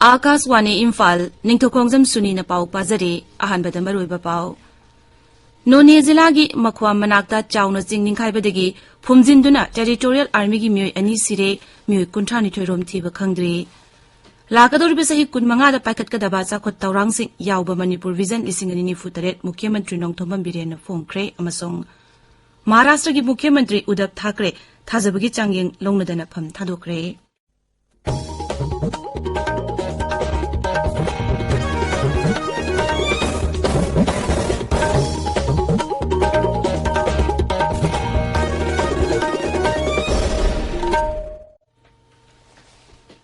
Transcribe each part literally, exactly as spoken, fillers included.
ꯑꯥꯀꯥꯁꯋꯥꯅꯤ ꯏꯝꯐꯥꯜ, ꯅꯤꯡꯊꯧꯈꯣꯡꯖꯝ ꯁꯨꯅꯤꯅ ꯄꯥꯎ ꯄꯥꯖꯔꯤ꯫ ꯑꯍꯥꯟꯕꯗ ꯃꯔꯨꯑꯣꯏꯕ ꯄꯥꯎ꯫ ꯅꯣꯅꯦ ꯖꯤꯂꯥꯒꯤ ꯃꯈ꯭ꯋꯥꯝ ꯃꯅꯥꯛꯇ ꯆꯥꯎꯅ ꯆꯤꯡ ꯅꯤꯡꯈꯥꯏꯕꯗꯒꯤ ꯐꯨꯝꯖꯤꯟꯗꯨꯅ ꯇꯦꯔꯤꯇꯣꯔꯤꯌꯦꯜ ꯑꯥꯔꯃꯤꯒꯤ ꯃꯤꯑꯣꯏ ꯑꯅꯤ ꯁꯤꯔꯦ, ꯃꯤꯑꯣꯏ ꯀꯨꯟꯊ꯭ꯔꯥꯅꯤꯊꯣꯏ ꯔꯣꯝ ꯊꯤꯕ ꯈꯪꯗ꯭ꯔꯤ꯫ ꯂꯥꯛꯀꯗꯧꯔꯤꯕ ꯆꯍꯤ ꯀꯨꯟꯃꯉꯥꯗ ꯄꯥꯏꯈꯠꯀꯗꯕ ꯆꯥꯎꯈꯠ ꯊꯧꯔꯥꯡꯁꯤꯡ ꯌꯥꯎꯕ ꯃꯅꯤꯄꯨꯔ ꯚꯤꯖꯟ ꯂꯤꯁꯤꯡ ꯑꯅꯤ ꯅꯤꯐꯨ ꯇꯔꯦꯠ ꯃꯨꯈ꯭ꯌ ꯃꯟꯇ꯭ꯔꯤ ꯅꯣꯡꯊꯣꯝꯕꯝ ꯕꯤꯔꯦꯟꯅ ꯐꯣꯡꯈ꯭ꯔꯦ ꯑꯃꯁꯨꯡ ꯃꯍꯥꯔꯥꯁꯇ꯭ꯔꯒꯤ ꯃꯨꯈ꯭ꯌ ꯃꯟꯇ꯭ꯔꯤ ꯎꯗꯕ ꯊꯥꯀ꯭ꯔꯦ ꯊꯥꯖꯕꯒꯤ ꯆꯥꯡꯌꯦꯡ ꯂꯧꯅꯗꯅ ꯐꯝ ꯊꯥꯗꯣꯛꯈ꯭ꯔꯦ꯫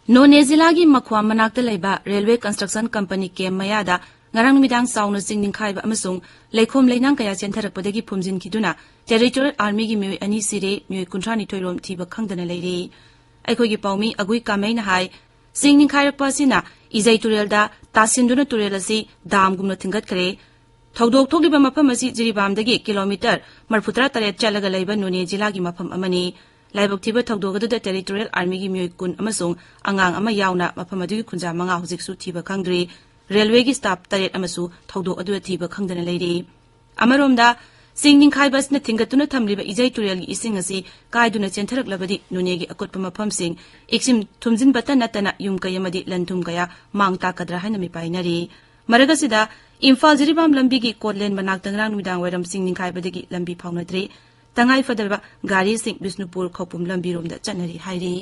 ꯅꯣꯅꯦ ꯖꯤꯂꯥꯒꯤ ꯃꯈ꯭ꯋꯥꯝ ꯃꯅꯥꯛꯇ ꯂꯩꯕ ꯔꯦꯜꯋꯦ ꯀꯟꯁꯇ꯭ꯔꯛꯁꯟ ꯀꯝꯄꯅꯤ ꯀꯦꯝ ꯃꯌꯥꯗ ꯉꯔꯥꯡ ꯅꯨꯃꯤꯗꯥꯡ ꯆꯥꯎꯅ ꯆꯤꯡ ꯅꯤꯡꯈꯥꯏꯕ ꯑꯃꯁꯨꯡ ꯂꯩꯈꯣꯝ ꯂꯩꯅꯥꯡ ꯀꯌꯥ ꯆꯦꯟꯊꯔꯛꯄꯗꯒꯤ ꯐꯨꯝꯖꯤꯟꯈꯤꯗꯨꯅ ꯇꯦꯔꯤꯇꯣꯔꯤꯌꯦꯜ ꯑꯥꯔꯃꯤꯒꯤ ꯃꯤꯑꯣꯏ ꯑꯅꯤ ꯁꯤꯔꯦ, ꯃꯤꯑꯣꯏ ꯀꯨꯟꯊ꯭ꯔꯥꯅꯤꯊꯣꯏ ꯔꯣꯝ ꯊꯤꯕ ꯈꯪꯗꯅ ꯂꯩꯔꯤ꯫ ꯑꯩꯈꯣꯏꯒꯤ ꯄꯥꯎꯃꯤ ꯑꯒꯨꯏ ꯀꯥꯃꯩꯅ ꯍꯥꯏ, ꯆꯤꯡ ꯅꯤꯡꯈꯥꯏꯔꯛꯄ ꯑꯁꯤꯅ ꯏꯖꯩ ꯇꯨꯔꯦꯜꯗ ꯇꯥꯁꯤꯟꯗꯨꯅ ꯇꯨꯔꯦꯜ ꯑꯁꯤ ꯗꯥꯝꯒꯨꯝꯅ ꯊꯤꯡꯒꯠꯈ꯭ꯔꯦ꯫ ꯊꯧꯗꯣꯛ ꯊꯣꯛꯂꯤꯕ ꯃꯐꯝ ꯑꯁꯤ ꯖꯤꯔꯤꯕꯥꯝꯗꯒꯤ ꯀꯤꯂꯣꯃꯤꯇꯔ ꯃꯔꯤꯐꯨꯇꯔꯥ ꯇꯔꯦꯠ ꯆꯠꯂꯒ ꯂꯩꯕ ꯅꯣꯅꯦ ꯖꯤꯂꯥꯒꯤ ꯃꯐꯝ ꯑꯃꯅꯤ꯫ ꯂꯥꯏꯕꯛ ꯊꯤꯕ ꯊꯧꯗꯣꯛ ꯑꯗꯨꯗ ꯇꯦꯔꯤꯇꯣꯔꯤꯌꯦꯜ ꯑꯥꯔꯃꯤꯒꯤ ꯃꯤꯑꯣꯏ ꯀꯨꯟ ꯑꯃꯁꯨꯡ ꯑꯉꯥꯡ ꯑꯃ ꯌꯥꯎꯅ ꯃꯐꯝ ꯑꯗꯨꯒꯤ ꯈꯨꯟꯖꯥ ꯃꯉꯥ ꯍꯧꯖꯤꯛꯁꯨ ꯊꯤꯕ ꯈꯪꯗ꯭ꯔꯤ꯫ ꯔꯦꯜꯋꯦꯒꯤ ꯁ꯭ꯇꯥꯐ ꯇꯔꯦꯠ ꯑꯃꯁꯨ ꯊꯧꯗꯣꯛ ꯑꯗꯨꯗ ꯊꯤꯕ ꯈꯪꯗꯅ ꯂꯩꯔꯤ꯫ ꯑꯃꯔꯣꯝꯗ, ꯆꯤꯡ ꯅꯤꯡꯈꯥꯏꯕ ꯑꯁꯤꯅ ꯊꯤꯡꯒꯠꯇꯨꯅ ꯊꯝꯂꯤꯕ ꯏꯖꯩ ꯇꯨꯔꯦꯜꯒꯤ ꯏꯁꯤꯡ ꯑꯁꯤ ꯀꯥꯏꯗꯨꯅ ꯆꯦꯟꯊꯔꯛꯂꯕꯗꯤ ꯅꯣꯅꯦꯒꯤ ꯑꯀꯨꯠꯄ ꯃꯐꯝꯁꯤꯡ ꯏꯁꯤꯡ ꯊꯨꯝꯖꯤꯟꯕꯇ ꯅꯠꯇꯅ ꯌꯨꯝ ꯀꯩ ꯑꯃꯗꯤ ꯂꯟ ꯊꯨꯝ ꯀꯌꯥ ꯃꯥꯡ ꯇꯥꯛꯀꯗ꯭ꯔꯥ ꯍꯥꯏꯅ ꯃꯤꯄꯥꯏꯅꯔꯤ꯫ ꯃꯔꯛ ꯑꯁꯤꯗ, ꯏꯝꯐꯥꯜ ꯖꯤꯔꯤꯕꯥꯝ ꯂꯝꯕꯤꯒꯤ ꯀꯣꯠꯂꯦꯟ ꯃꯅꯥꯛꯇ ꯉꯔꯥꯡ ꯅꯨꯃꯤꯗꯥꯡ ꯋꯥꯏꯔꯝ ꯆꯤꯡ ꯅꯤꯡꯈꯥꯏꯕꯗꯒꯤ ꯂꯝꯕꯤ ꯐꯥꯎꯅꯗ꯭ꯔꯤ꯫ ꯇꯉꯥꯏ ꯐꯗ꯭ꯔꯕ ꯒꯥꯔꯤꯁꯤꯡ ꯕꯤꯁꯅꯨꯄꯨꯔ ꯈꯧꯄꯨꯝ ꯂꯝꯕꯤꯔꯣꯝꯗ ꯆꯠꯅꯔꯤ ꯍꯥꯏꯔꯤ꯫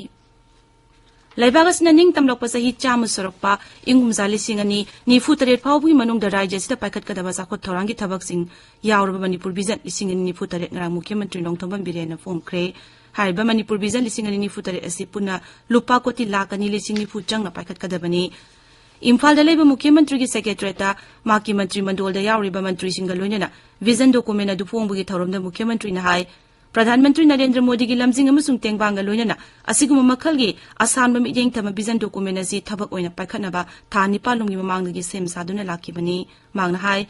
ꯂꯩꯕꯥꯛ ꯑꯁꯤꯅ ꯅꯤꯡꯇꯝꯂꯛꯄ ꯆꯍꯤ ꯆꯥꯝꯃ ꯁꯨꯔꯛꯄ ꯏꯪ ꯀꯨꯝꯖꯥ ꯂꯤꯁꯤꯡ ꯑꯅꯤ ꯅꯤꯐꯨ ꯇꯔꯦꯠ ꯐꯥꯎꯕꯒꯤ ꯃꯅꯨꯡꯗ ꯔꯥꯖ꯭ꯌ ꯑꯁꯤꯗ ꯄꯥꯏꯈꯠꯀꯗꯕ ꯆꯥꯎꯈꯠ ꯊꯧꯔꯥꯡꯒꯤ ꯊꯕꯛꯁꯤꯡ ꯌꯥꯎꯔꯕ ꯃꯅꯤꯄꯨꯔ ꯚꯤꯖꯟ ꯂꯤꯁꯤꯡ ꯑꯅꯤ ꯅꯤꯐꯨ ꯇꯔꯦꯠ ꯉꯔꯥꯡ ꯃꯨꯈ꯭ꯌ ꯃꯟꯇ꯭ꯔꯤ ꯅꯣꯡꯊꯣꯝꯕꯝ ꯕꯤꯔꯦꯟꯅ ꯐꯣꯡꯈ꯭ꯔꯦ꯫ ꯍꯥꯏꯔꯤꯕ ꯃꯅꯤꯄꯨꯔ ꯚꯤꯖꯟ ꯂꯤꯁꯤꯡ ꯑꯅꯤ ꯅꯤꯐꯨ ꯇꯔꯦꯠ ꯑꯁꯤ ꯄꯨꯟꯅ ꯂꯨꯄꯥ ꯀꯣꯇꯤ ꯂꯥꯈ ꯑꯅꯤ ꯂꯤꯁꯤꯡ ꯅꯤꯐꯨ ꯆꯪꯅ ꯄꯥꯏꯈꯠꯀꯗꯕꯅꯤ꯫ ꯏꯝꯐꯥꯜꯗ ꯂꯩꯕ ꯃꯨꯈ꯭ꯌ ꯃꯟꯇ꯭ꯔꯤꯒꯤ ꯁꯦꯀ꯭ꯔꯦꯇꯔꯤꯌꯦꯠꯇ ꯃꯍꯥꯛꯀꯤ ꯃꯟꯇ꯭ꯔꯤ ꯃꯟꯗꯣꯜꯗ ꯌꯥꯎꯔꯤꯕ ꯃꯟꯇ꯭ꯔꯤꯁꯤꯡꯒ ꯂꯣꯏꯅꯅ ꯚꯤꯖꯟ ꯗꯣꯀꯨꯃꯦꯟ ꯑꯗꯨ ꯐꯣꯡꯕꯒꯤ ꯊꯧꯔꯝꯗ ꯃꯨꯈ꯭ꯌ ꯃꯟꯇ꯭ꯔꯤꯅ ꯍꯥꯏ, ꯄ꯭ꯔꯙꯥꯟ ꯃꯟꯇ꯭ꯔꯤ ꯅꯔꯦꯟꯗ꯭ꯔ ꯃꯣꯗꯤꯒꯤ ꯂꯝꯖꯤꯡ ꯑꯃꯁꯨꯡ ꯇꯦꯡꯕꯥꯡꯒ ꯂꯣꯏꯅꯅ ꯑꯁꯤꯒꯨꯝꯕ ꯃꯈꯜꯒꯤ ꯑꯁꯥꯟꯕ ꯃꯤꯠꯌꯦꯡ ꯊꯝꯕ ꯚꯤꯖꯟ ꯗꯣꯀꯨꯃꯦꯟ ꯑꯁꯤ ꯊꯕꯛ ꯑꯣꯏꯅ ꯄꯥꯏꯈꯠꯅꯕ ꯊꯥ ꯅꯤꯄꯥꯟ ꯂꯣꯝꯒꯤ ꯃꯃꯥꯡꯗꯒꯤ ꯁꯦꯝ ꯁꯥꯗꯨꯅ ꯂꯥꯛꯈꯤꯕꯅꯤ꯫ ꯃꯍꯥꯛꯅ ꯍꯥꯏ,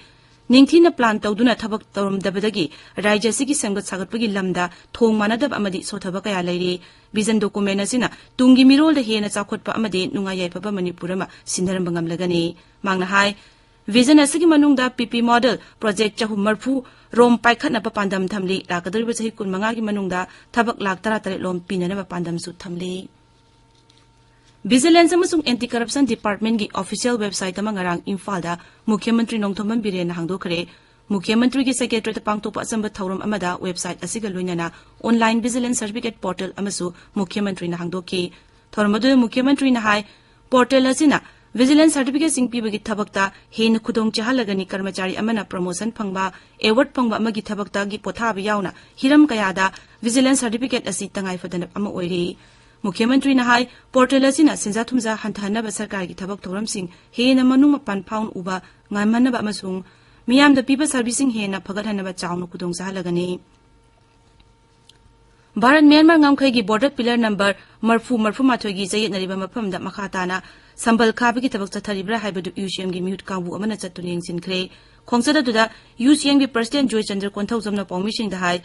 ꯅꯤꯡꯊꯤꯅ ꯄ꯭ꯂꯥꯟ ꯇꯧꯗꯨꯅ ꯊꯕꯛ ꯇꯧꯔꯝꯗꯕꯗꯒꯤ ꯔꯥꯖ꯭ꯌ ꯑꯁꯤꯒꯤ ꯁꯦꯝꯒꯠ ꯁꯥꯒꯠꯄꯒꯤ ꯂꯝꯗ ꯊꯣꯡ ꯃꯥꯟꯅꯗꯕ ꯑꯃꯗꯤ ꯁꯣꯊꯕ ꯀꯌꯥ ꯂꯩꯔꯤ꯫ ꯚꯤꯖꯟ ꯗꯣꯀꯨꯃꯦꯟ ꯑꯁꯤꯅ ꯇꯨꯡꯒꯤ ꯃꯤꯔꯣꯜꯗ ꯍꯦꯟꯅ ꯆꯥꯎꯈꯠꯄ ꯑꯃꯗꯤ ꯅꯨꯡꯉꯥꯏ ꯌꯥꯏꯐꯕ ꯃꯅꯤꯄꯨꯔ ꯑꯃ ꯁꯤꯟꯅꯔꯝꯕ ꯉꯝꯂꯒꯅꯤ꯫ ꯃꯍꯥꯛꯅ ꯍꯥꯏ, ꯚꯤꯖꯟ ꯑꯁꯤꯒꯤ ꯃꯅꯨꯡꯗ ꯄꯤ ꯄꯤ ꯃꯣꯗꯦꯜ ꯄ꯭ꯔꯣꯖꯦꯛ ꯆꯍꯨꯝ ꯃꯔꯤꯐꯨ ꯔꯣꯝ ꯄꯥꯏꯈꯠꯅꯕ ꯄꯥꯟꯗꯝ ꯊꯝꯂꯤ꯫ ꯂꯥꯛꯀꯗꯧꯔꯤꯕ ꯆꯍꯤ ꯀꯨꯟꯃꯉꯥꯒꯤ ꯃꯅꯨꯡꯗ ꯊꯕꯛ ꯂꯥꯛ ꯇꯔꯥꯇꯔꯦꯠ ꯂꯣꯝ ꯄꯤꯅꯅꯕ ꯄꯥꯟꯗꯝꯁꯨ ꯊꯝꯂꯤ꯫ ꯚꯤꯖꯤꯂꯦꯟꯁ ꯑꯃꯁꯨꯡ ꯑꯦꯟꯇꯤ ꯀꯔꯞꯁꯟ ꯗꯤꯄꯥꯔꯠꯃꯦꯟꯒꯤ ꯑꯣꯐꯤꯁꯤꯌꯦꯜ ꯋꯦꯕꯁꯥꯏꯠ ꯑꯃ ꯉꯔꯥꯡ ꯏꯝꯐꯥꯜꯗ ꯃꯨꯈ꯭ꯌ ꯃꯟꯇ꯭ꯔꯤ ꯅꯣꯡꯊꯣꯝꯕꯝ ꯕꯤꯔꯦꯟꯅ ꯍꯥꯡꯗꯣꯛꯈ꯭ꯔꯦ꯫ ꯃꯨꯈ꯭ꯌ ꯃꯟꯇ꯭ꯔꯤꯒꯤ ꯁꯦꯀ꯭ꯔꯦꯇꯔꯤꯌꯦꯠꯇ ꯄꯥꯡꯊꯣꯛꯄ ꯑꯆꯝꯕ ꯊꯧꯔꯝ ꯑꯃꯗ ꯋꯦꯕꯁꯥꯏꯠ ꯑꯁꯤꯒ ꯂꯣꯏꯅꯅ ꯑꯣꯟꯂꯥꯏꯟ ꯚꯤꯖꯤꯂꯦꯟꯁ ꯁꯥꯔꯇꯤꯐꯤꯀꯦꯠ ꯄꯣꯔꯇꯦꯜ ꯑꯃꯁꯨ ꯃꯨꯈ꯭ꯌ ꯃꯟꯇ꯭ꯔꯤꯅ ꯍꯥꯡꯗꯣꯛꯈꯤ꯫ ꯊꯧꯔꯝ ꯑꯗꯨꯗ ꯃꯨꯈ꯭ꯌ ꯃꯟꯇ꯭ꯔꯤꯅ ꯍꯥꯏ, ꯄꯣꯔꯇꯦꯜ ꯑꯁꯤꯅ ꯚꯤꯖꯤꯂꯦꯟꯁ ꯁꯥꯔꯇꯤꯐꯤꯀꯦꯠꯁꯤꯡ ꯄꯤꯕꯒꯤ ꯊꯕꯛꯇ ꯍꯦꯟꯅ ꯈꯨꯗꯣꯡ ꯆꯥꯍꯜꯂꯒꯅꯤ꯫ ꯀꯔꯃꯆꯥꯔꯤ ꯑꯃꯅ ꯄ꯭ꯔꯃꯣꯁꯟ ꯐꯪꯕ, ꯑꯦꯋꯥꯔꯗ ꯐꯪꯕ ꯑꯃꯒꯤ ꯊꯕꯛꯇꯒꯤ ꯄꯣꯊꯥꯕ ꯌꯥꯎꯅ ꯍꯤꯔꯝ ꯀꯌꯥꯗ ꯚꯤꯖꯤꯂꯦꯟꯁ ꯁꯥꯔꯇꯤꯐꯤꯀꯦꯠ ꯑꯁꯤ ꯇꯉꯥꯏ ꯐꯗꯅ ꯑꯃ ꯑꯣꯏꯔꯤ꯫ ꯃꯨꯈ꯭ꯌ ꯃꯟꯇ꯭ꯔꯤꯅ ꯍꯥꯏ, ꯄꯣꯔꯇꯦꯜ ꯑꯁꯤꯅ ꯁꯦꯟꯖꯥ ꯊꯨꯝꯖꯥ ꯍꯟꯊꯍꯟꯅꯕ ꯁꯔꯀꯥꯔꯒꯤ ꯊꯕꯛ ꯊꯧꯔꯝꯁꯤꯡ ꯍꯦꯟꯅ ꯃꯅꯨꯡ ꯃꯄꯥꯟ ꯐꯥꯎꯅ ꯎꯕ ꯉꯝꯍꯟꯅꯕ ꯑꯃꯁꯨꯡ ꯃꯤꯌꯥꯝꯗ ꯄꯤꯕ ꯁꯥꯔꯚꯤꯁꯁꯤꯡ ꯍꯦꯟꯅ ꯐꯒꯠꯍꯟꯅꯕ ꯆꯥꯎꯅ ꯈꯨꯗꯣꯡ ꯆꯥꯍꯜꯂꯒꯅꯤ꯫ ꯚꯥꯔꯠ ꯃ꯭ꯌꯥꯟꯃꯥꯔ ꯉꯝꯈꯩꯒꯤ ꯕꯣꯔꯗꯔ ꯄꯤꯂꯔ ꯅꯝꯕꯔ ꯃꯔꯤꯐꯨ ꯃꯔꯤꯐꯨ ꯃꯥꯊꯣꯏꯒꯤ ꯆꯌꯦꯠꯅꯔꯤꯕ ꯃꯐꯝꯗ ꯃꯈꯥ ꯇꯥꯅ ꯁꯝꯕꯜ ꯈꯥꯕꯒꯤ ꯊꯕꯛ ꯆꯠꯊꯔꯤꯕ꯭ꯔꯥ ꯍꯥꯏꯕꯗꯨ ꯌꯨ ꯁꯤ ꯑꯦꯝꯒꯤ ꯃꯤꯍꯨꯠ ꯀꯥꯡꯕꯨ ꯑꯃꯅ ꯆꯠꯇꯨꯅ ꯌꯦꯡꯁꯤꯟꯈ꯭ꯔꯦ꯫ ꯈꯣꯡꯆꯠ ꯑꯗꯨꯗ ꯌꯨ ꯁꯤ ꯑꯦꯝꯒꯤ ꯄ꯭ꯔꯁꯤꯗꯦꯟꯠ ꯖꯣꯏꯆꯟꯗ꯭ꯔ ꯀꯣꯟꯊꯧꯖꯝꯅ ꯄꯥꯎꯃꯤꯁꯤꯡꯗ ꯍꯥꯏ,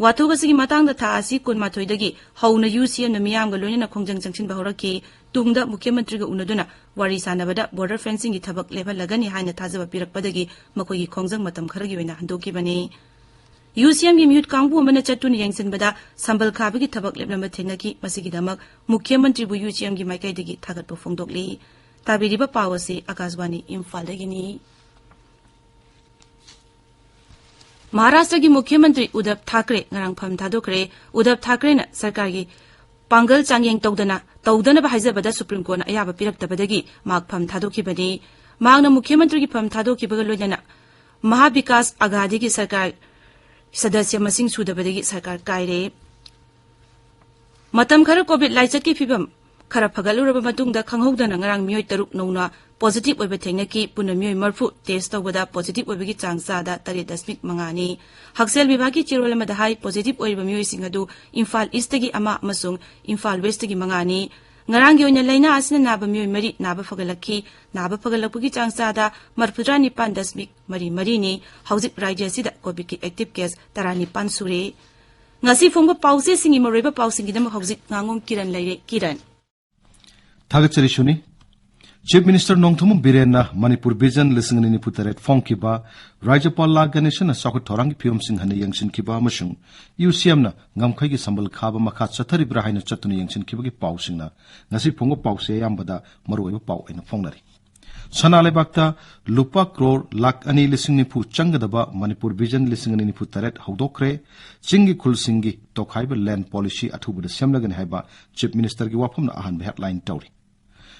ꯋꯥꯊꯣꯛ ꯑꯁꯤꯒꯤ ꯃꯇꯥꯡꯗ ꯊꯥ ꯑꯁꯤ ꯀꯨꯟꯃꯥꯊꯣꯏꯗꯒꯤ ꯍꯧꯅ ꯌꯨ ꯁꯤ ꯑꯦꯝꯅ ꯃꯤꯌꯥꯝꯒ ꯂꯣꯏꯅꯅ ꯈꯣꯡꯖꯪ ꯆꯪꯁꯤꯟꯕ ꯍꯧꯔꯛꯈꯤ꯫ ꯇꯨꯡꯗ ꯃꯨꯈ꯭ꯌ ꯃꯟꯇ꯭ꯔꯤꯒ ꯎꯅꯗꯨꯅ ꯋꯥꯔꯤ ꯁꯥꯟꯅꯕꯗ ꯕꯣꯔꯗꯔ ꯐꯦꯟꯁꯤꯡꯒꯤ ꯊꯕꯛ ꯂꯦꯞꯍꯜꯂꯒꯅꯤ ꯍꯥꯏꯅ ꯊꯥꯖꯕ ꯄꯤꯔꯛꯄꯗꯒꯤ ꯃꯈꯣꯏꯒꯤ ꯈꯣꯡꯖꯪ ꯃꯇꯝ ꯈꯔꯒꯤ ꯑꯣꯏꯅ ꯍꯟꯗꯣꯛꯈꯤꯕꯅꯤ꯫ ꯌꯨ ꯁꯤ ꯑꯦꯝꯒꯤ ꯃꯤꯍꯨꯠ ꯀꯥꯡꯕꯨ ꯑꯃꯅ ꯆꯠꯇꯨꯅ ꯌꯦꯡꯁꯤꯟꯕꯗ ꯁꯝꯕꯜ ꯈꯥꯕꯒꯤ ꯊꯕꯛ ꯂꯦꯞꯂꯝꯕ ꯊꯦꯡꯅꯈꯤ꯫ ꯃꯁꯤꯒꯤꯗꯃꯛ ꯃꯨꯈ꯭ꯌ ꯃꯟꯇ꯭ꯔꯤꯕꯨ ꯌꯨ ꯁꯤ ꯑꯦꯝꯒꯤ ꯃꯥꯏꯀꯩꯗꯒꯤ ꯊꯥꯒꯠꯄ ꯐꯣꯡꯗꯣꯛꯂꯤ꯫ ꯇꯥꯕꯤꯔꯤꯕ ꯄꯥꯎ ꯑꯁꯤ ꯑꯀꯥꯁꯕꯥꯅꯤ ꯏꯝꯐꯥꯜꯗꯒꯤꯅꯤ꯫ ꯃꯍꯥꯔꯥꯁꯇ꯭ꯔꯒꯤ ꯃꯨꯈ꯭ꯌ ꯃꯟꯇ꯭ꯔꯤ ꯎꯗꯕ ꯊꯥꯀ꯭ꯔꯦ ꯉꯔꯥꯡ ꯐꯝ ꯊꯥꯗꯣꯛꯈ꯭ꯔꯦ꯫ ꯎꯗꯕ ꯊꯥꯀ꯭ꯔꯦꯅ ꯁꯔꯀꯥꯔꯒꯤ ꯄꯥꯡꯒꯜ ꯆꯥꯡꯌꯦꯡ ꯇꯧꯗꯅ ꯇꯧꯗꯅꯕ ꯍꯥꯏꯖꯕꯗ ꯁꯨꯄ꯭ꯔꯤꯝ ꯀꯣꯔꯠꯅ ꯑꯌꯥꯕ ꯄꯤꯔꯛꯇꯕꯗꯒꯤ ꯃꯍꯥꯛ ꯐꯝ ꯊꯥꯗꯣꯛꯈꯤꯕꯅꯤ꯫ ꯃꯍꯥꯛꯅ ꯃꯨꯈ꯭ꯌ ꯃꯟꯇ꯭ꯔꯤꯒꯤ ꯐꯝ ꯊꯥꯗꯣꯛꯈꯤꯕꯒ ꯂꯣꯏꯅꯅ ꯃꯍꯥꯕꯤꯀꯥꯁ ꯑꯒꯥꯗꯤꯒꯤ ꯁꯔꯀꯥꯔ ꯁꯗꯁ꯭ꯌ ꯃꯁꯤꯡ ꯁꯨꯗꯕꯗꯒꯤ ꯁꯔꯀꯥꯔ ꯀꯥꯏꯔꯦ꯫ ꯃꯇꯝ ꯈꯔ ꯀꯣꯚꯤꯗ ꯂꯥꯏꯆꯠꯀꯤ ꯐꯤꯕꯝ ꯈꯔ ꯐꯒꯠꯂꯨꯔꯕ ꯃꯇꯨꯡꯗ ꯈꯪꯍꯧꯗꯅ ꯉꯔꯥꯡ ꯃꯤꯑꯣꯏ ꯇꯔꯨꯛ ꯅꯧꯅ positive ꯑꯣꯏꯕ ꯊꯦꯡꯅꯈꯤ꯫ ꯄꯨꯟꯅ ꯃꯤꯑꯣꯏ ꯃꯔꯤꯐꯨ test ꯇꯧꯕꯗ positive ꯑꯣꯏꯕꯒꯤ ꯆꯥꯡ ꯆꯥꯗ ꯇꯔꯦꯠ ꯗꯁꯃꯤꯛ ꯃꯉꯥꯅꯤ꯫ ꯍꯛꯁꯦꯜ ꯕꯤꯚꯥꯒꯤ ꯆꯦꯔꯣꯜ ꯑꯃꯗ ꯍꯥꯏ, positive ꯑꯣꯏꯔꯤꯕ ꯃꯤꯑꯣꯏꯁꯤꯡ ꯑꯗꯨ ꯏꯝꯐꯥꯜ East ꯇꯒꯤ ꯑꯃ ꯑꯃꯁꯨꯡ ꯏꯝꯐꯥꯜ West ꯇꯒꯤ ꯃꯉꯥꯅꯤ꯫ ꯉꯔꯥꯡꯒꯤ ꯑꯣꯏꯅ ꯂꯥꯏꯅꯥ ꯑꯁꯤꯅ ꯅꯥꯕ ꯃꯤꯑꯣꯏ ꯃꯔꯤ ꯅꯥꯕ ꯐꯒꯠꯂꯛꯈꯤ꯫ ꯅꯥꯕ ꯐꯒꯠꯂꯛꯄꯒꯤ ꯆꯥꯡ ꯆꯥꯗ ꯃꯔꯤꯐꯨꯇꯔꯥ ꯅꯤꯄꯥꯟ ꯗꯁꯃꯤꯛ ꯃꯔꯤ ꯃꯔꯤꯅꯤ꯫ ꯍꯧꯖꯤꯛ ꯔꯥꯖ꯭ꯌ ꯑꯁꯤꯗ COVID-ꯀꯤ active case ꯇꯔꯥꯅꯤꯄꯥꯟ ꯁꯨꯔꯦ꯫ ꯉꯁꯤ ꯐꯣꯡꯕ ꯄꯥꯎꯆꯦꯁꯤꯡꯒꯤ ꯃꯔꯨꯑꯣꯏꯕ ꯄꯥꯎꯁꯤꯡꯒꯤꯗꯃꯛ ꯍꯧꯖꯤꯛ ꯉꯥꯉꯣꯝ ꯀꯤꯔꯟ ꯂꯩꯔꯦ꯫ ꯀꯤꯔꯟ꯫ ꯊꯥꯒꯠꯆꯔꯤ ꯁꯨꯅꯤ꯫ Chief Minister Nongthombam ꯕꯤꯔꯦꯟꯅ Manipur Vision ꯂꯤꯁꯤꯡ ꯑꯅꯤ ꯅꯤꯐꯨ ꯇꯔꯦꯠ ꯐꯣꯡꯈꯤꯕ, ꯔꯥꯖ꯭ꯌꯄꯥꯜ ꯂꯥ ꯒꯅꯦꯁꯟꯅ ꯆꯥꯎꯈꯠ ꯊꯧꯔꯥꯡꯒꯤ ꯐꯤꯕꯝꯁꯤꯡ ꯍꯟꯅ ꯌꯦꯡꯁꯤꯟꯈꯤꯕ ꯑꯃꯁꯨꯡ UCMꯅ ꯉꯝꯈꯩꯒꯤ ꯁꯝꯕꯜ ꯈꯥꯕ ꯃꯈꯥ ꯆꯠꯊꯔꯤꯕ꯭ꯔꯥ ꯍꯥꯏꯅ ꯆꯠꯇꯨꯅ ꯌꯦꯡꯁꯤꯟꯈꯤꯕꯒꯤ ꯄꯥꯎꯁꯤꯡꯅ ꯉꯁꯤ ꯐꯣꯡꯕ ꯄꯥꯎꯆꯦ ꯑꯌꯥꯝꯕꯗ ꯃꯔꯨꯑꯣꯏꯕ ꯄꯥꯎ ꯑꯣꯏꯅ ꯐꯣꯡꯅꯔꯤ꯫ ꯁꯅꯥ ꯂꯩꯕꯥꯛꯇ ꯂꯨꯄꯥ ꯀ꯭ꯔꯣꯔ ꯂꯥꯈ ꯑꯅꯤ ꯂꯤꯁꯤꯡ ꯅꯤꯐꯨ ꯆꯪꯒꯗꯕ ꯃꯅꯤꯄꯨꯔ Vision ꯂꯤꯁꯤꯡ ꯑꯅꯤ ꯅꯤꯐꯨ ꯇꯔꯦꯠ ꯍꯧꯗꯣꯛꯈ꯭ꯔꯦ꯫ ꯆꯤꯡꯒꯤ ꯈꯨꯜꯁꯤꯡꯒꯤ ꯇꯣꯈꯥꯏꯕ land policy ꯑꯊꯨꯕꯗ ꯁꯦꯝꯂꯒꯅꯤ ꯍꯥꯏꯕ Chief Ministerꯒꯤ ꯋꯥꯐꯝꯅ ꯑꯍꯥꯟꯕ headline ꯇꯧꯔꯤ꯫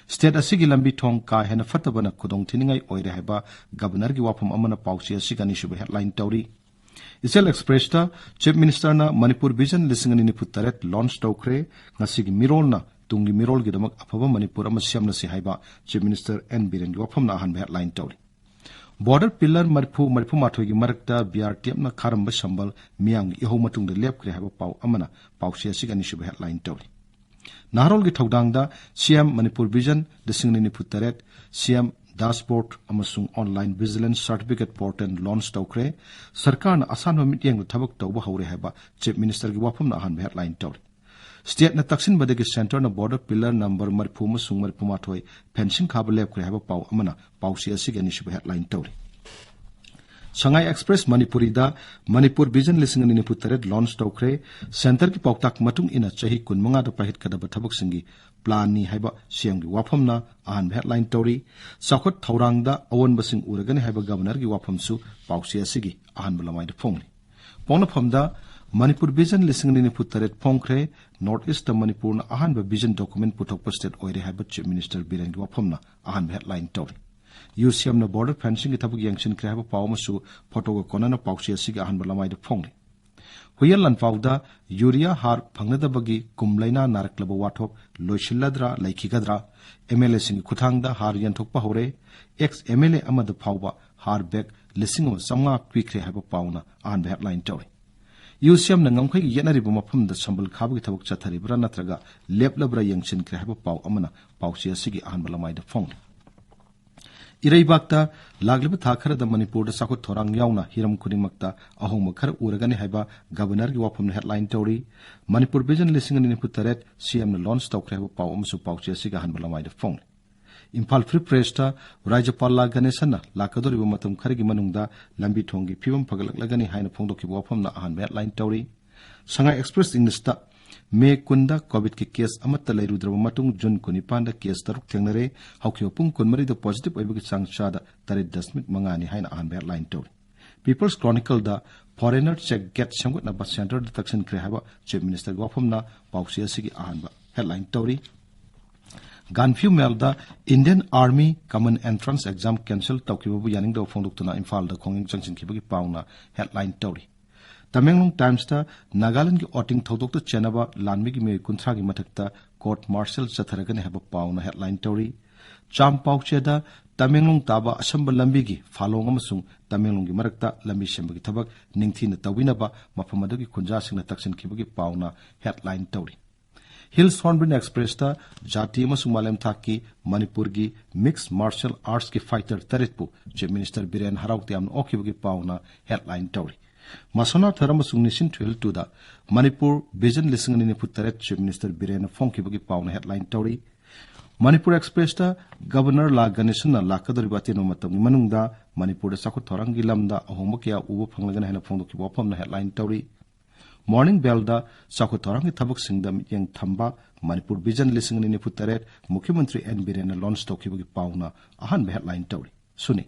State ꯑꯁꯤꯒꯤ ꯂꯝꯕꯤ ꯊꯣꯡ ꯀꯥ ꯍꯦꯟꯅ ꯐꯠꯇꯕꯅ ꯈꯨꯗꯣꯡ ꯊꯤꯅꯤꯡꯉꯥꯏ ꯑꯣꯏꯔꯦ ꯍꯥꯏꯕ Governorꯒꯤ ꯋꯥꯐꯝ ꯑꯃꯅ ꯄꯥꯎꯆꯦ ꯑꯁꯤꯒꯤ ꯑꯅꯤꯁꯨꯕ headline ꯇꯧꯔꯤ꯫ ꯏꯆꯦꯜ Expressꯇ Chief Ministerꯅ ꯃꯅꯤꯄꯨꯔ Vision ꯂꯤꯁꯤꯡ ꯑꯅꯤ ꯅꯤꯐꯨ ꯇꯔꯦꯠ launch ꯇꯧꯈ꯭ꯔꯦ꯫ ꯉꯁꯤꯒꯤ ꯃꯤꯔꯣꯜꯅ ꯇꯨꯡꯒꯤ ꯃꯤꯔꯣꯜꯒꯤꯗꯃꯛ ꯑꯐꯕ ꯃꯅꯤꯄꯨꯔ ꯑꯃ ꯁꯦꯝꯂꯁꯤ ꯍꯥꯏꯕ Chief Minister ꯑꯦꯟ ꯕꯤꯔꯦꯟꯒꯤ ꯋꯥꯐꯝꯅ ꯑꯍꯥꯟꯕ headline ꯇꯧꯔꯤ꯫ Border pillar ꯃꯔꯤꯐꯨ, ꯃꯔꯤꯐꯨ ꯃꯥꯊꯣꯏꯒꯤ ꯃꯔꯛꯇ BRTFꯅ ꯈꯥꯔꯝꯕ ꯁꯝꯕꯜ ꯃꯤꯌꯥꯝꯒꯤ ꯏꯍꯧ ꯃꯇꯨꯡꯗ ꯂꯦꯞꯈ꯭ꯔꯦ ꯍꯥꯏꯕ ꯄꯥꯎ ꯑꯃꯅ ꯄꯥꯎꯆꯦ ꯑꯁꯤꯒꯤ ꯑꯅꯤꯁꯨꯕ headline ꯇꯧꯔꯤ꯫ ꯅꯍꯥꯔꯣꯜꯒꯤ ꯊꯧꯗꯥꯡꯗ CM ꯃꯅꯤꯄꯨꯔ Vision ꯂꯤꯁꯤꯡ ꯑꯅꯤ ꯅꯤꯐꯨ ꯇꯔꯦꯠ, CM dashboard ꯑꯃꯁꯨꯡ online vigilance certificate portal launch ꯇꯧꯈ꯭ꯔꯦ꯫ ꯁꯔꯀꯥꯔꯅ ꯑꯁꯥꯟꯕ ꯃꯤꯠꯌꯦꯡꯗ ꯊꯕꯛ ꯇꯧꯕ ꯍꯧꯔꯦ ꯍꯥꯏꯕ Chief Ministerꯒꯤ ꯋꯥꯐꯝꯅ ꯑꯍꯥꯟꯕ headline ꯇꯧꯔꯤ꯫ Stateꯅ ꯇꯛꯁꯤꯟꯕꯗꯒꯤ Centreꯅ border pillar number ꯃꯔꯤꯐꯨ ꯑꯃꯁꯨꯡ ꯃꯔꯤꯐꯨ ꯃꯥꯊꯣꯏ fencing ꯈꯥꯕ ꯂꯦꯞꯈ꯭ꯔꯦ ꯍꯥꯏꯕ ꯄꯥꯎ ꯑꯃꯅ ꯄꯥꯎꯆꯦ ꯑꯁꯤꯒꯤ ꯑꯅꯤꯁꯨꯕ headline ꯇꯧꯔꯤ꯫ Sangai Express ꯃꯅꯤꯄꯨꯔꯤꯗ ꯃꯅꯤꯄꯨꯔ Vision ꯂꯤꯁꯤꯡ ꯑꯅꯤ ꯅꯤꯐꯨ ꯇꯔꯦꯠ launch ꯇꯧꯈ꯭ꯔꯦ꯫ Centreꯒꯤ ꯄꯥꯎꯇꯥꯛ ꯃꯇꯨꯡ ꯏꯟꯅ ꯆꯍꯤ ꯀꯨꯟꯃꯉꯥꯗ ꯄꯥꯏꯈꯠꯀꯗꯕ ꯊꯕꯛꯁꯤꯡꯒꯤ planꯅꯤ ꯍꯥꯏꯕ CMꯒꯤ ꯋꯥꯐꯝꯅ ꯑꯍꯥꯟꯕ headline ꯇꯧꯔꯤ꯫ ꯆꯥꯎꯈꯠ ꯊꯧꯔꯥꯡꯗ ꯑꯑꯣꯟꯕꯁꯤꯡ ꯎꯔꯒꯅꯤ ꯍꯥꯏꯕ Governorꯒꯤ ꯋꯥꯐꯝꯁꯨ ꯄꯥꯎꯆꯦ ꯑꯁꯤꯒꯤ ꯑꯍꯥꯟꯕ ꯂꯃꯥꯏꯗ ꯐꯣꯡꯂꯤ꯫ ꯄꯣꯛꯅꯐꯝꯗ ꯃꯅꯤꯄꯨꯔ Vision ꯂꯤꯁꯤꯡ ꯑꯅꯤ ꯅꯤꯐꯨ ꯇꯔꯦꯠ ꯐꯣꯡꯈ꯭ꯔꯦ꯫ North Eastꯇ ꯃꯅꯤꯄꯨꯔꯅ ꯑꯍꯥꯟꯕ vision document ꯄꯨꯊꯣꯛꯄ state ꯑꯣꯏꯔꯦ ꯍꯥꯏꯕ Chief Minister ꯕꯤꯔꯦꯟꯒꯤ ꯋꯥꯐꯝꯅ ꯑꯍꯥꯟꯕ headline ꯇꯧꯔꯤ꯫ UCMꯅ border fencingꯒꯤ ꯊꯕꯛ ꯌꯦꯡꯁꯤꯟꯈ꯭ꯔꯦ ꯍꯥꯏꯕ ꯄꯥꯎ ꯑꯃꯁꯨ photoꯒ ꯀꯣꯟꯅꯅ ꯄꯥꯎꯆꯦ ꯑꯁꯤꯒꯤ ꯑꯍꯥꯟꯕ ꯂꯃꯥꯏꯗ ꯐꯣꯡꯂꯤ꯫ ꯍꯨꯏꯌꯦꯟ ꯂꯥꯟꯄꯥꯎꯗ ꯌꯨꯔꯤꯌꯥ ꯍꯥꯔ ꯐꯪꯅꯗꯕꯒꯤ ꯀꯨꯝ ꯂꯩꯅꯥ ꯅꯥꯔꯛꯂꯕ ꯋꯥꯊꯣꯛ ꯂꯣꯏꯁꯤꯜꯂꯗ꯭ꯔꯥ ꯂꯩꯈꯤꯒꯗ꯭ꯔꯥ? ꯑꯦꯝ ꯑꯦꯜ ꯑꯦꯁꯤꯡꯒꯤ ꯈꯨꯠꯊꯥꯡꯗ ꯍꯥꯔ ꯌꯦꯟꯊꯣꯛꯄ ꯍꯧꯔꯦ꯫ ꯑꯦꯛꯁ ꯑꯦꯝ ꯑꯦꯜ ꯑꯦ ꯑꯃꯗ ꯐꯥꯎꯕ ꯍꯥꯔ ꯕꯦꯒ ꯂꯤꯁꯤꯡ ꯑꯃ ꯆꯥꯝꯃꯉꯥ ꯄꯤꯈ꯭ꯔꯦ ꯍꯥꯏꯕ ꯄꯥꯎꯅ ꯑꯍꯥꯟꯕ ꯍꯦꯗꯂꯥꯏꯟ ꯇꯧꯔꯤ꯫ ꯌꯨ ꯁꯤ ꯑꯦꯝꯅ ꯉꯝꯈꯩꯒꯤ ꯌꯦꯠꯅꯔꯤꯕ ꯃꯐꯝꯗ ꯁꯝꯕꯜ ꯈꯥꯕꯒꯤ ꯊꯕꯛ ꯆꯠꯊꯔꯤꯕ꯭ꯔꯥ ꯅꯠꯇ꯭ꯔꯒ ꯂꯦꯞꯂꯕ꯭ꯔꯥ ꯌꯦꯡꯁꯤꯟꯈ꯭ꯔꯦ ꯍꯥꯏꯕ ꯄꯥꯎ ꯑꯃꯅ ꯄꯥꯎꯆꯦ ꯑꯁꯤꯒꯤ ꯑꯍꯥꯟꯕ ꯂꯃꯥꯏꯗ ꯐꯣꯡꯂꯤ꯫ ꯏꯔꯩꯕꯥꯛꯇ ꯂꯥꯛꯂꯤꯕ ꯊꯥ ꯈꯔꯗ ꯃꯅꯤꯄꯨꯔꯗ ꯆꯥꯎꯈꯠ ꯊꯧꯔꯥꯡ ꯌꯥꯎꯅ ꯍꯤꯔꯝ ꯈꯨꯗꯤꯡꯃꯛꯇ ꯑꯍꯣꯡꯕ ꯈꯔ ꯎꯔꯒꯅꯤ ꯍꯥꯏꯕ ꯒꯕꯔꯅꯔꯒꯤ ꯋꯥꯐꯝꯅ ꯍꯦꯗꯂꯥꯏꯟ ꯇꯧꯔꯤ꯫ ꯃꯅꯤꯄꯨꯔ ꯚꯤꯖꯟ ꯂꯤꯁꯤꯡ ꯑꯅꯤ ꯅꯤꯐꯨ ꯇꯔꯦꯠ ꯁꯤ ꯑꯦꯝꯅ ꯂꯣꯟꯆ ꯇꯧꯈ꯭ꯔꯦ ꯍꯥꯏꯕ ꯄꯥꯎ ꯑꯃꯁꯨ ꯄꯥꯎꯆꯦ ꯑꯁꯤꯒꯤ ꯑꯍꯥꯟꯕ ꯂꯃꯥꯏꯗ ꯐꯣꯡꯂꯤ꯫ ꯏꯝꯐꯥꯜ ꯐ꯭ꯔꯤ ꯄ꯭ꯔꯦꯁꯇ ꯔꯥꯖ꯭ꯌꯄꯥꯜ ꯂꯥ ꯒꯅꯦꯁꯟꯅ ꯂꯥꯛꯀꯗꯧꯔꯤꯕ ꯃꯇꯝ ꯈꯔꯒꯤ ꯃꯅꯨꯡꯗ ꯂꯝꯕꯤ ꯊꯣꯡꯒꯤ ꯐꯤꯕꯝ ꯐꯒꯠꯂꯛꯂꯒꯅꯤ ꯍꯥꯏꯅ ꯐꯣꯡꯗꯣꯛꯈꯤꯕ ꯋꯥꯐꯝꯅ ꯑꯍꯥꯟꯕ ꯍꯦꯗꯂꯥꯏꯟ ꯇꯧꯔꯤ꯫ ꯁꯉꯥꯏ ꯑꯦꯛꯁꯄ꯭ꯔꯦꯁ ꯏꯪꯂꯤꯁꯇ ꯃꯦ ꯀꯨꯟꯗ ꯀꯣꯚꯤꯗꯀꯤ ꯀꯦꯁ ꯑꯃꯠꯇ ꯂꯩꯔꯨꯗ꯭ꯔꯕ ꯃꯇꯨꯡ ꯖꯨꯟ ꯀꯨꯟꯅꯤꯄꯥꯟꯗ ꯀꯦꯁ ꯇꯔꯨꯛ ꯊꯦꯡꯅꯔꯦ꯫ ꯍꯧꯈꯤꯕ ꯄꯨꯡ ꯀꯨꯟꯃꯔꯤꯗ ꯄꯣꯖꯤꯇꯤꯚ ꯑꯣꯏꯕꯒꯤ ꯆꯥꯡ ꯆꯥꯗ ꯇꯔꯦꯠ ꯗꯁꯃꯤꯛ ꯃꯉꯥꯅꯤ ꯍꯥꯏꯅ ꯑꯍꯥꯟꯕ ꯍꯦꯗꯂꯥꯏꯟ ꯇꯧꯔꯤ꯫ ꯄꯤꯄꯜꯁ ꯀ꯭ꯔꯣꯅꯤꯀꯜꯗ ꯐꯣꯔꯦꯅꯔ ꯆꯦꯛ ꯒꯦꯠ ꯁꯦꯝꯒꯠꯅꯕ ꯁꯦꯟꯇꯔꯗ ꯇꯛꯁꯤꯟꯈ꯭ꯔꯦ ꯍꯥꯏꯕ ꯆꯤꯐ ꯃꯤꯅꯤꯁꯇꯔꯒꯤ ꯋꯥꯐꯝꯅ ꯄꯥꯎꯆꯦ ꯑꯁꯤꯒꯤ ꯑꯍꯥꯟꯕ ꯍꯦꯗꯂꯥꯏꯟ ꯇꯧꯔꯤ꯫ ꯒꯥꯟꯐ꯭ꯌꯨ ꯃꯦꯜꯗ ꯏꯟꯗꯤꯌꯟ ꯑꯥꯔꯃꯤ ꯀꯃꯟ ꯑꯦꯟꯇ꯭ꯔꯥꯟꯁ ꯑꯦꯛꯖꯥꯝ ꯀꯦꯟꯁꯦꯜ ꯇꯧꯈꯤꯕꯕꯨ ꯌꯥꯅꯤꯡꯗꯕ ꯐꯣꯡꯗꯣꯛꯇꯨꯅ ꯏꯝꯐꯥꯜꯗ ꯈꯣꯡꯖꯪ ꯆꯪꯁꯤꯟꯈꯤꯕꯒꯤ ꯄꯥꯎꯅ ꯍꯦꯗꯂꯥꯏꯟ ꯇꯧꯔꯤ꯫ ꯇꯃꯦꯡꯂꯣꯡ ꯇꯥꯏꯝꯁꯇ ꯅꯥꯒꯥꯂꯦꯟꯗꯒꯤ ꯑꯣꯇꯤꯡ ꯊꯧꯗꯣꯛꯇ ꯆꯦꯟꯅꯕ ꯂꯥꯟꯃꯤꯒꯤ ꯃꯤꯑꯣꯏ ꯀꯨꯟꯊ꯭ꯔꯥꯒꯤ ꯃꯊꯛꯇ ꯀꯣꯔꯠ ꯃꯥꯔꯁꯦꯜ ꯆꯠꯊꯔꯒꯅꯤ ꯍꯥꯏꯕ ꯄꯥꯎꯅ ꯍꯦꯗꯂꯥꯏꯟ ꯇꯧꯔꯤ꯫ ꯆꯥꯝ ꯄꯥꯎꯆꯦꯗ ꯇꯃꯦꯡꯂꯣꯡ ꯇꯥꯕ ꯑꯁꯝꯕ ꯂꯝꯕꯤꯒꯤ ꯐꯥꯂꯣꯡ ꯑꯃꯁꯨꯡ ꯇꯃꯦꯡꯂꯣꯡꯒꯤ ꯃꯔꯛꯇ ꯂꯝꯕꯤ ꯁꯦꯝꯕꯒꯤ ꯊꯕꯛ ꯅꯤꯡꯊꯤꯅ ꯇꯧꯕꯤꯅꯕ ꯃꯐꯝ ꯑꯗꯨꯒꯤ ꯈꯨꯟꯖꯥꯁꯤꯡꯅ ꯇꯛꯁꯤꯟꯈꯤꯕꯒꯤ ꯄꯥꯎꯅ ꯍꯦꯗꯂꯥꯏꯟ ꯇꯧꯔꯤ꯫ ꯍꯤꯜꯁ ꯍꯣꯔꯟꯕꯤꯜ ꯑꯦꯛꯁꯄ꯭ꯔꯦꯁꯇ ꯖꯥꯇꯤ ꯑꯃꯁꯨꯡ ꯃꯥꯂꯦꯝ ꯊꯥꯛꯀꯤ ꯃꯅꯤꯄꯨꯔꯒꯤ ꯃꯤꯛꯁ ꯃꯥꯔꯁꯦꯜ ꯑꯥꯔꯠꯁꯀꯤ ꯐꯥꯏꯇꯔ ꯇꯔꯦꯠꯄꯨ ꯆꯤꯐ ꯃꯤꯅꯤꯁꯇꯔ ꯕꯤꯔꯦꯟ ꯍꯔꯥꯎ ꯇꯌꯥꯝꯅ ꯑꯣꯛꯈꯤꯕꯒꯤ ꯄꯥꯎꯅ ꯍꯦꯗꯂꯥꯏꯟ ꯇꯧꯔꯤ꯫ ꯃꯁꯣꯅꯥ ꯊꯔ ꯑꯃꯁꯨꯡ ꯅꯤꯁꯤꯟ ꯊꯨꯏꯜ ꯇꯨꯗ ꯃꯅꯤꯄꯨꯔ ꯚꯤꯖꯟ ꯂꯤꯁꯤꯡ ꯑꯅꯤ ꯅꯤꯐꯨ ꯇꯔꯦꯠ ꯆꯤꯐ ꯃꯤꯅꯤꯁꯇꯔ ꯕꯤꯔꯦꯟꯅ ꯐꯣꯡꯈꯤꯕꯒꯤ ꯄꯥꯎꯅ ꯍꯦꯗꯂꯥꯏꯟ ꯇꯧꯔꯤ꯫ ꯃꯅꯤꯄꯨꯔ ꯑꯦꯛꯁꯄ꯭ꯔꯦꯁꯇ ꯒꯕꯔꯅꯔ ꯂꯥ ꯒꯅꯦꯁꯟꯅ ꯂꯥꯛꯀꯗꯧꯔꯤꯕ ꯑꯇꯦꯟꯕ ꯃꯇꯝꯒꯤ ꯃꯅꯨꯡꯗ ꯃꯅꯤꯄꯨꯔꯗ ꯆꯥꯎꯈꯠ ꯊꯧꯔꯥꯡꯒꯤ ꯂꯝꯗ ꯑꯍꯣꯡꯕ ꯀꯌꯥ ꯎꯕ ꯐꯪꯂꯒꯅꯤ ꯍꯥꯏꯅ ꯐꯣꯡꯗꯣꯛꯈꯤꯕ ꯋꯥꯐꯝꯅ ꯍꯦꯗꯂꯥꯏꯟ ꯇꯧꯔꯤ꯫ ꯃꯣꯔꯅꯤꯡ ꯕꯦꯜꯗ ꯆꯥꯎꯈꯠ ꯊꯧꯔꯥꯡꯒꯤ ꯊꯕꯛꯁꯤꯡꯗ ꯃꯤꯠꯌꯦꯡ ꯊꯝꯕ ꯃꯅꯤꯄꯨꯔ ꯚꯤꯖꯟ ꯂꯤꯁꯤꯡ ꯑꯅꯤ ꯅꯤꯐꯨ ꯇꯔꯦꯠ ꯃꯨꯈ꯭ꯌꯃꯟꯇ꯭ꯔꯤ ꯑꯦꯟ ꯕꯤꯔꯦꯟꯅ ꯂꯣꯟꯆ ꯇꯧꯈꯤꯕꯒꯤ ꯄꯥꯎꯅ ꯑꯍꯥꯟꯕ ꯍꯦꯗꯂꯥꯏꯟ ꯇꯧꯔꯤ꯫ ꯁꯨꯅꯤ꯫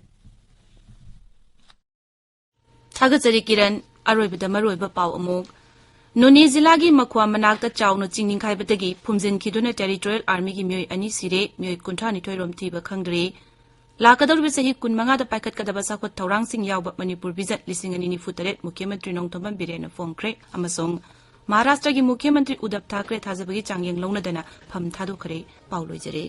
ꯊꯥꯒꯠꯆꯔꯤ ꯀꯤꯔꯟ꯫ ꯑꯔꯣꯏꯕꯗ ꯃꯔꯨꯑꯣꯏꯕ ꯄꯥꯎ ꯑꯃꯨꯛ꯫ ꯅꯣꯅꯦ ꯖꯤꯂꯥꯒꯤ ꯃꯈ꯭ꯋꯥ ꯃꯅꯥꯛꯇ ꯆꯥꯎꯅ ꯆꯤꯡ ꯅꯤꯡꯈꯥꯏꯕꯗꯒꯤ ꯐꯨꯝꯖꯤꯟꯈꯤꯗꯨꯅ ꯇꯦꯔꯤꯇꯣꯔꯤꯌꯦꯜ ꯑꯥꯔꯃꯤꯒꯤ ꯃꯤꯑꯣꯏ ꯑꯅꯤ ꯁꯤꯔꯦ, ꯃꯤꯑꯣꯏ ꯀꯨꯟꯊ꯭ꯔꯥ ꯅꯤꯊꯣꯏ ꯔꯣꯝ ꯊꯤꯕ ꯈꯪꯗ꯭ꯔꯤ꯫ ꯂꯥꯛꯀꯗꯧꯔꯤꯕ ꯆꯍꯤ ꯀꯨꯟꯃꯉꯥꯗ ꯄꯥꯏꯈꯠꯀꯗꯕ ꯆꯥꯎꯈꯠ ꯊꯧꯔꯥꯡꯁꯤꯡ ꯌꯥꯎꯕ ꯃꯅꯤꯄꯨꯔ ꯕꯤꯖꯟ ꯂꯤꯁꯤꯡ ꯑꯅꯤ ꯅꯤꯐꯨ ꯇꯔꯦꯠ ꯃꯨꯈ꯭ꯌ ꯃꯟꯇ꯭ꯔꯤ ꯅꯣꯡꯊꯣꯝꯕꯝ ꯕꯤꯔꯦꯟꯅ ꯐꯣꯡꯈ꯭ꯔꯦ ꯑꯃꯁꯨꯡ ꯃꯍꯥꯔꯥꯁꯇ꯭ꯔꯒꯤ ꯃꯨꯈ꯭ꯌ ꯃꯟꯇ꯭ꯔꯤ ꯎꯗꯕ ꯊꯥꯀ꯭ꯔꯦ ꯊꯥꯖꯕꯒꯤ ꯆꯥꯡꯌꯦꯡ ꯂꯧꯅꯗꯅ ꯐꯝ ꯊꯥꯗꯣꯛꯈ꯭ꯔꯦ꯫ ꯄꯥꯎ ꯂꯣꯏꯖꯔꯦ꯫